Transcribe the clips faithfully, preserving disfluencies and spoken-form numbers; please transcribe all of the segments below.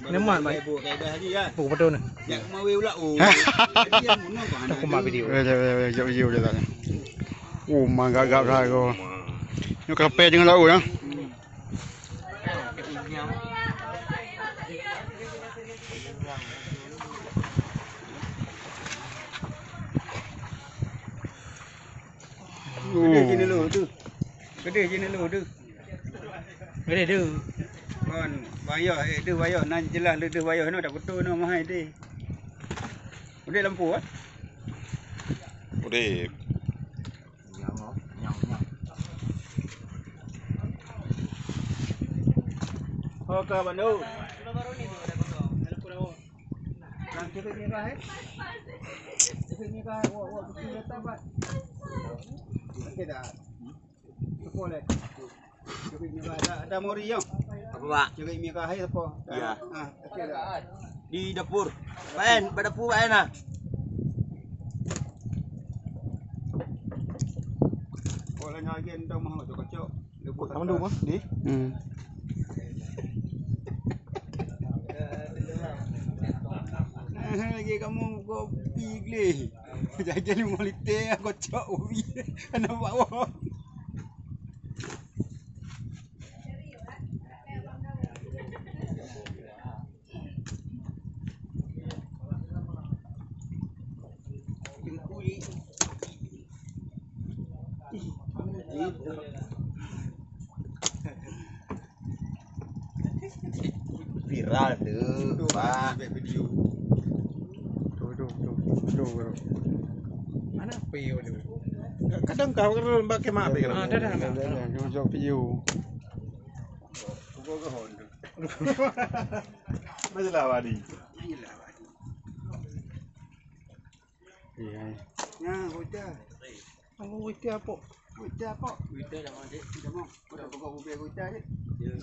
Neumat, baik. Buku betul ni. Aku mak video. Jap, jap, jap, jap, jap, jap, jap. Oh, mak gagap dah aku. Ni kapai dengan lauk dah. Keudeh jih neulô tu. Keudeh jih neulô tu. Keudeh tu. Kon, bayoh, eh, tu bayoh. Nan jeulaih le deuh bayoh, nyoe takuto nyoe mahai teh. Udeh lampu, eh? Udeh. Ho ka bandum. Nang cekik mirah, eh? Cekik mirah, wak, wak, cekik mirah tabat. Okey dah. Sepuluh, eh? Cekik mirah, ada, ada mori, yo. Apa, Pak? Cekik mirah, eh, apa? Ya. Ah, okey dah. Di dapur. Pak En, bak dapur, Pak En, ah. Oh, lah nyawa gen dong mah, kocok-kocok. Kamu dulu, Bang, di? Hmm. Lagi kamu kopi gleh. Jajan lima liter, kocok kopi. Anak bawah. Viral tu, Pak. Tuh, tuh, tuh, tuh, tuh. Mana video tu? Kadang kau kan pakai mak. Ah, dah, dah, dah. Dah, dah, dah. Video. Masalah wadi. Iya. Nah, bocah. Kamu bocah apa? Bocah apa? Bocah dah mandi. Dah mau. Kau dah pokok bubé bocah je. Ya.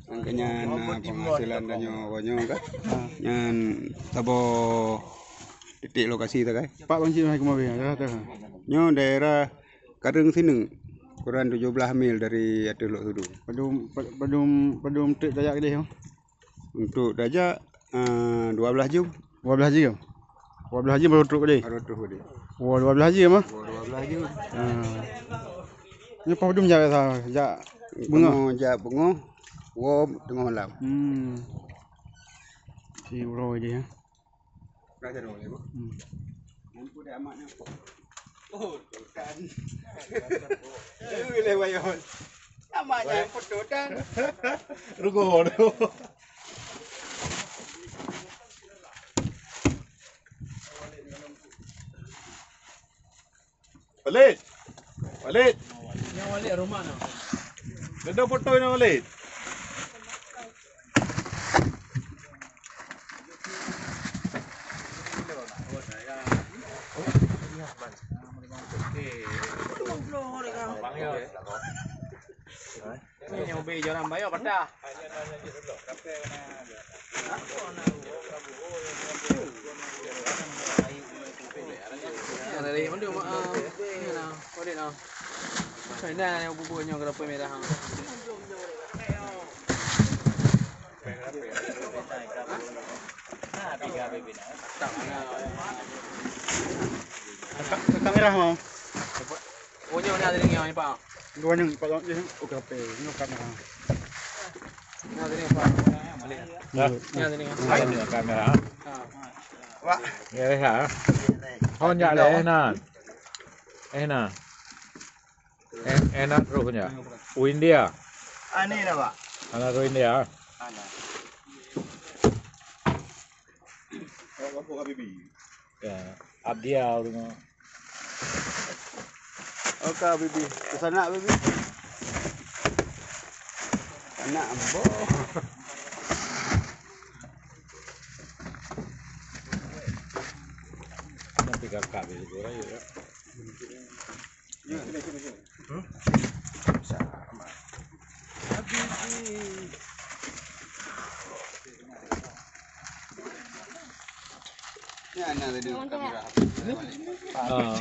Angkanya na penghasilan tanyoe, tanyoe kan. Ha. Nyan saboh titik lokasi tu kan. Pak Bang Cik, Assalamualaikum, Abang. Dah, dah. Nyoe daerah Kareng Sineuk, kurang tujoh blaih mil dari ateueh Lhokseudu. Padum, pa-, padum, padum trek tajak keudeh, oh? Untuk tajak, eh, dua blaih jeuem. Dua blaih jeuem? Dua blaih jeuem baru trok keudeh? Baru trok keudeh. Wah, dua blaih jeuem, ah? Wah, dua blaih jeuem. Ah. Nyoe padum jak biasa, jak beungoh? Beungoh, jak beungoh, woe teungoh malam. Hmm. Si uroe jih, ya. Ka jaroe lé, Bu. Hmm. Nyan peue deh amat nyan. Oh, tutan. Lé wayon. Amat nyan peue tutan. Rugoe tu. Walid. Walid. Nyang Walid rumah na. Deungoe foto nyoe, Walid. Ini yang ubi joran bayo patah. Dari mana, ah, ni lah, kau dek lah. China yang bubur nyoe kenapa merah? Kakak, kakak merah mau. Oh, nyoe na tadi nyoe, Pak. Dua nyoe, Pak, nyoe, oh, kape, nyoe kamera. Na tadi, Pak. Balik. Ya. Na tadi. Hai, kamera. Ha. Wah. Ya, ya. Hon ya le na. Eh, na. Eh, eh, na terus nya. U India. Ani na, Pak. Anak U India. Anak. Ya, Abdia rumah. Oke, Bibi. Ke sana, Bibi. Anak ambo. Nanti kakak Bibi goreng ya. Ini anak tadi kamera. Ah.